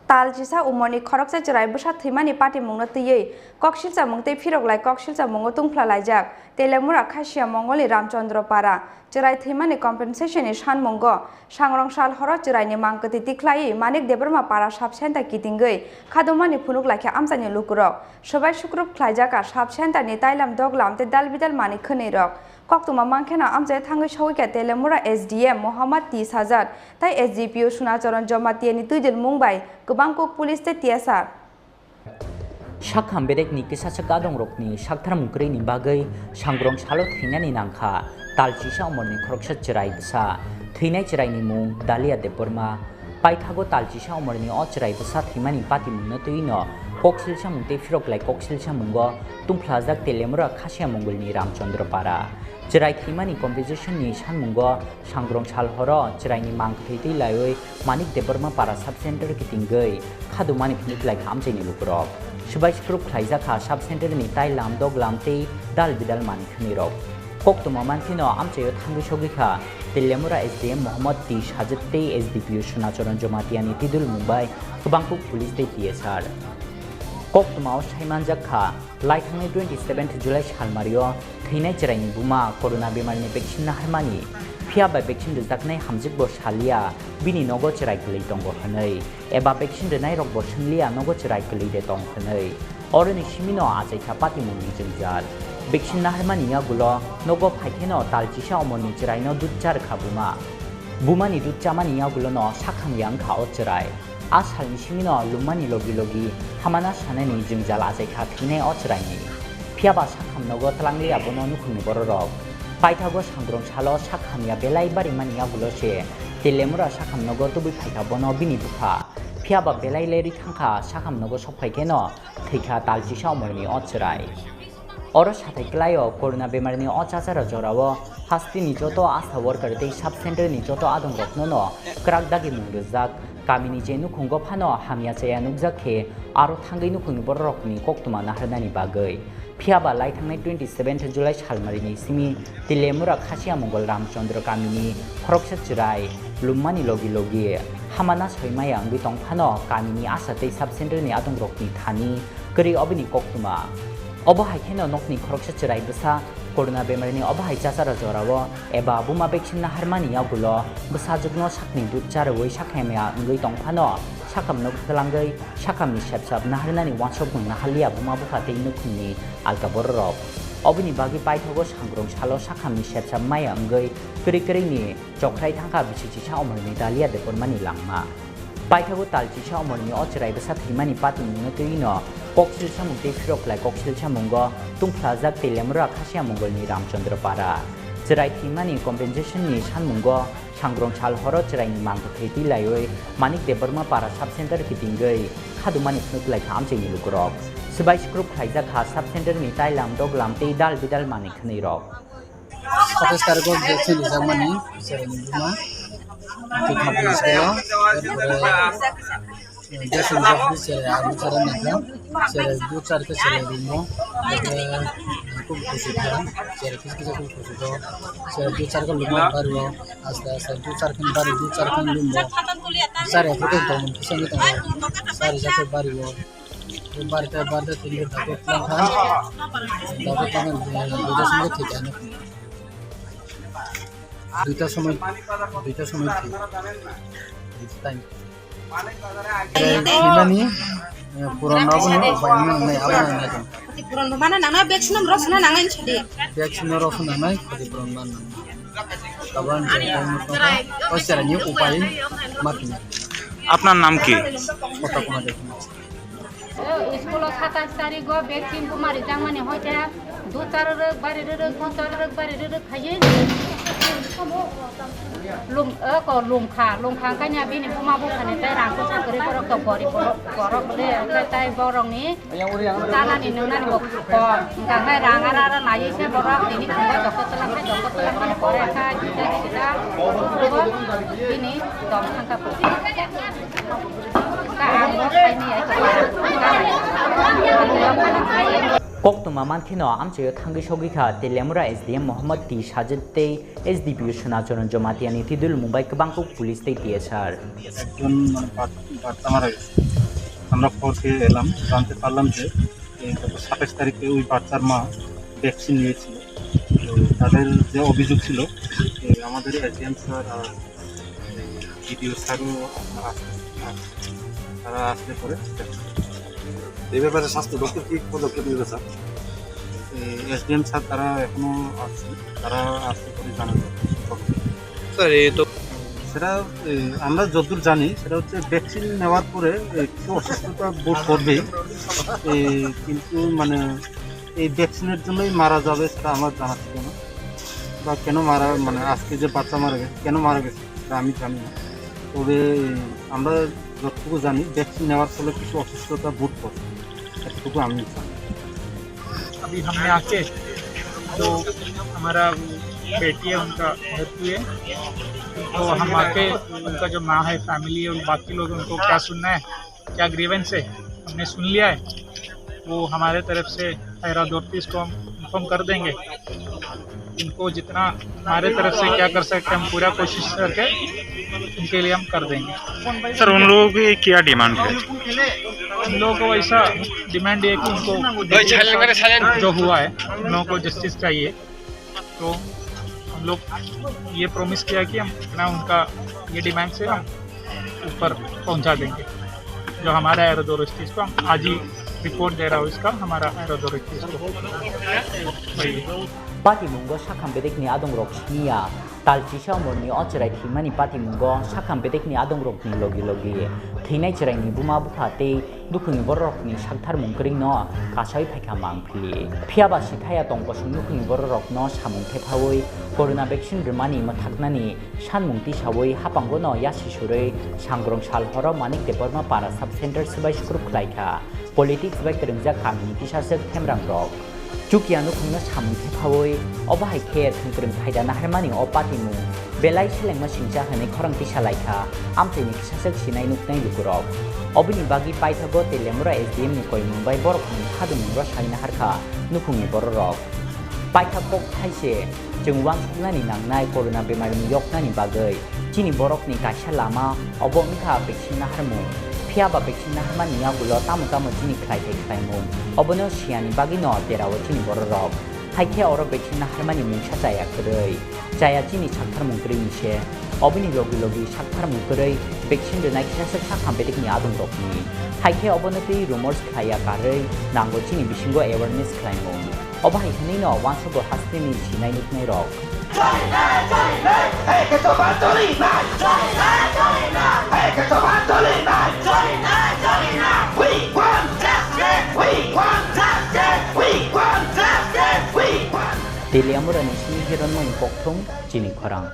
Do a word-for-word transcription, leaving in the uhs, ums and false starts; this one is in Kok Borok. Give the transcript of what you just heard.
Tal chisa umorni khoroksa chwrai bwsa thwimani patimungno twiwi koksilchamung tei phiroklai koksilchamungo tungphla laijak Telemura Khasia Mongolni Ramchandra Para. Chwrai thwimani compensation ni sanmungo sangrong sal horo chwraini mang kwtwi tikhlaiwi Manik Debbarma Para sub center kitingwi khadumani phunuk laikha amchaini lukurok. Swbai sukrup khlaijak a sub center ni tailam doglam tei dal bidal manwi khwnwi rok. Koktwma mankheno amchaio thangwi sogwikha Telemura S D M Mohammad T Sajad tei S D P O Sunacharan Jamatia ni twidulmung bai kwbang kuk police tei T S R. Sakham bedekni kisachak adongrokni saktharmung kwrwini bagwi sangrong salo thwinani nangkha tal chisa umorni khoroksa chwrai bwsa. Thwinai chwraini mung Dalia Debbarma. Paithago tal chisa umorni o chwrai bwsa thwimani patimungno twiwino koksilsamung tei phiroklai koksilsamungo tungphlajak Telemura Khasia Mongolni Ramchandra Para. Chwrai thwimani compensation ni sanmungo sangrong sal horo chwraini mang kwthwi twi laiwi Manik Debbarma Para sub center kitingwi khadumani phunuk laikha amchaini lukurok. Swbai sukrup khlaijakha sub center ni tailam doglam tei dal bidal manwi khwnwi rok. Koktwma mankheno amchaio thangwi sogwikha Telemura S D M Mohammad T Sajid tei S D P O Sunacharan Jamatia ni twidulmung bai kwbangkuk police tei T S R. Koktwmao saimanjak kha, lai thangnai twenty seventh July salmario thwinai chwraini buma corona bemarni vaccine naharmani, phiya bai vaccine rwjaknai hamjwkbo saliya bini nogo chwrai kwlwi tongo hwnwi, eba vaccine rwnairokbo swngliya nogo chwrai kwlwi de tong hwnwi. Oroni simino achaikha patimungni jwngjal. Vaccine naharmani yagulo nogo phaikheno tal chisa omorni chwraino dud charwkha buma. Bumani dud chamani yagulono sakham ya wngkha o chwrai. A salni simino lummani logi logi hamana sanani jwngjal achaikha thwinai o chwraini. Phiyaba sakham nogo twlangliya bono nukhungni bororok. Paithago sangrong salo sakham ya belai barimani yagulo se Telemura sakham nogo tubui phaikha bono bini bupha. Phiyaba belai lerwi thangkha sakham nogo sokphaikheno thwikha tal chisa omorni o chwrai. Oro sathai kwlaio corona bemarni o chachara jorao hasteni joto ASHA worker tei sub center ni joto adongroknono kwrak dagimung rwjak, kamini je nukhungo phano hamya chaya nukjak khe aro thangwi nukhungni bororokni koktwma naharnani bagwi. Phiyaba lai thangnai twenty seventh July salmarini simi Telemura Khasia Mongol Ramchandra kamini khoroksa chwrai lummani logi logi hamana soimaya wngwi tongphano kamini ASHA tei sub center ni adongrokni thani kwrwi oboni koktwma. Obo hai kheno nokni khoroksa chwrai bwsa corona bemarni obo hai chachara jorao eba buma vaccine naharmani yagulo bwsajwkno sakni dud charwi sakhamya wngwi tongphano sakamno kwlangwi sakamni sepsap naharnani uansukmung naharliya buma bupha tei nukhungni alka bororok. Oboni bagwi paithago sangrong salo sakamni sepsap maya wngwi kwrwi kwrwini chokrai thangkha bisi chisa omorni Dalia Debbarmani langma. Paithago tal chisa omorni o chwrai bwsa thwimani patimungno twiwino koksil samung tei phirok khlai koksil samungo tungphlajak Telemura Khasia Mongolni Ramchandra Para. Chwrai thwimani compensation ni sanmungo sangrong sal horo chwraini mang kwthwi twi laiwi Manik Debbarma Para sub center kitingwi khadumani phunuk lai kha amchaini lukurok. Swbai sukrup khlaijak kha sub center ni tailam doglam tei dal bidal manwi khwnwi rok. Satais tarikh o vaccine rijakmani chwraini buma. Twi thangmani salo, erpore, eh, vaccine rijak di chwrai ang chara nangkha. Chwrai dud char khe chwrai lumo. Eke, eh, kub khusi kha. Chwrai kisa kisa kub khusi kha. Chwrai dud char khe lumo bario. Aste aste dud char khe bari, dud char khe lumo. Chwrai khe tongmani kisa wngwi tongo. Chwrai rijak khe bario. Barta, barta tini dato tlang kha. Dato tlang kha, duita somoi thik ano. Duita somoi, duita somoi thik. Duita time. Thimani, eh, puron rok no, bai no, nai, abo nai, nai. Puron mana nang na, vaccine rok sna nang nai chadi. Vaccine rok sna nang nai, khati puron mana nang. Kaban, o sera ni upai, makni. আপনার নাম কি? Kota kuma de. School o satais tarikh o vaccine buma rijakmani hoite dud char rwrwk bari rwrwk, dud char rwrwk bari rwrwk khaiwi lum, o ko lum kha, lum kha kanya bini buma buphani tei rang kwchak kwrwi borok to gorib borok, borok le, tei borokni chanani nwngnani bo kok, hwnkha khe rang ara ara naiwi se borok tini thwngwi doktor twlang khai, doktor twlang mani pore kha, kisa kisa bini tong thang kha. Koktwma mankheno amchaio thangwi sogwi kha Telemura S D M Mohammad T Sajid tei S D P O Sunacharan Jamatia ni twidulmung bai kwbangkuk police tei T S R. Ekjon mane bat-, bat tama rw gese. আমরা খবর পেয়ে এলাম, জানতে পারলাম যে এই গত সাতাশ তারিখে ওই বাচ্চার মা ভ্যাকসিন নিয়েছিল। তো তাদের যে অভিযোগ ছিল, এই আমাদের এসডিএম স্যার আর বিডিও স্যারও আস-, আস-, তারা আসলে পরে এই ব্যাপারে স্বাস্থ্য দপ্তর কি পদক্ষেপ নেবে, স্যার? এসডিএম স্যার তারা এখনো আসছে, তারা আসলে পরে জানাবে। স্যার, এই তো সেটা, এ, আমরা যতদূর জানি, সেটা হচ্ছে ভ্যাকসিন নেওয়ার পরে, এ, একটু অসুস্থতা বোধ করবেই। এ, কিন্তু মানে এই ভ্যাকসিনের জন্যই মারা যাবে, সেটা আমার জানা ছিল না। বা কেন মারা, মানে আজকে যে বাচ্চা মারা গেছে, কেন মারা গেছে, সেটা আমি জানি না। তবে আমরা যতটুকু জানি, ভ্যাকসিন নেওয়ার ফলে কিছু অসুস্থতা বোধ করে, এতটুকু আমি জানি। अभी हमने आके जो हमारा बेटी है, उनका डेथ हुई है, तो हम आके उनका जो माँ है, फैमिली है, और बाकी लोग, उनको क्या सुनना है, क्या ग्रीवेंस है, हमने सुन लिया है। वो हमारे तरफ से हायर अथॉरिटीज को हम इन्फॉर्म कर देंगे। इनको जितना हमारे तरफ से क्या कर सकते हैं, हम पूरा कोशिश करके इनके लिए हम कर देंगे। सर, उन लोगों की क्या डिमांड है? उन लोगों को ऐसा डिमांड ये है कि उनको जो हुआ है, उन लोगों को जस्टिस चाहिए। तो हम लोग ये प्रॉमिस किया कि हम अपना, उनका ये डिमांड से हम ऊपर पहुंचा देंगे। जो हमारा हायर अथॉरिटीज को हम आज ही रिपोर्ट दे रहा हूँ इसका, हमारा हायर अथॉरिटीज को। वही है। Patimungo sakham bedekni adongrok siniya, talchisa umorni o chwrai thwimani patimungo sakham bedekni adongrokni logi logi thwinai chwraini buma bupha tei Dukhuni bororokni saktharmung kwrwino kasawi phaikha mangpili. Phiyaba sithaya tong kosong nukhungni bororokno samung thephawi corona vaccine rwmani mwthaknani sanmung tisawi haphangono yasi surwi Sangrong sal horo Manik Debbarma Para Sub Center swbai sukrub khlaikha politics bai kwrwngjak kamini kisaswk themrangrok. Chukia nukhungno samung thephawi, obo hai khe thwngkwrwng phaida naharmani o patimung belai selengma singcha hwnwi khorang tisa lai kha, amchaini kisaswk sinai nuknai lukurok. Oboni bagwi paithago Teliamura S D M ni koimung bai borok hwnwi khadumung rw sai naharkha nukhungni bororok. Paithak kok thaise, chwng uansuknani nangnai corona bemarni yoknani bagwi. Chini borokni kaisa lama obo wngkha vaccine naharmung. Phiya ba vaccine naharmani yagulo tamo tamo chini khlai thai khlaimung, obono siyani bagwino derao chini bororok. Hai khe oro vaccine naharmani mungsa chaya kwrwi. Chaya chini saktharmung kwrwini se. Oboni logi logi saktharmung kwrwi vaccine rwnai kisa swk sakham bedekni adongrokni. Hai khe obono twi rumors khlaiya karwi nango chini bisingo awareness khlaimung. Obo hai hwnwi no uansukgo hasteni sinai nuknai rok. Teliamura ni simi hiron mai kokthum chini khorang.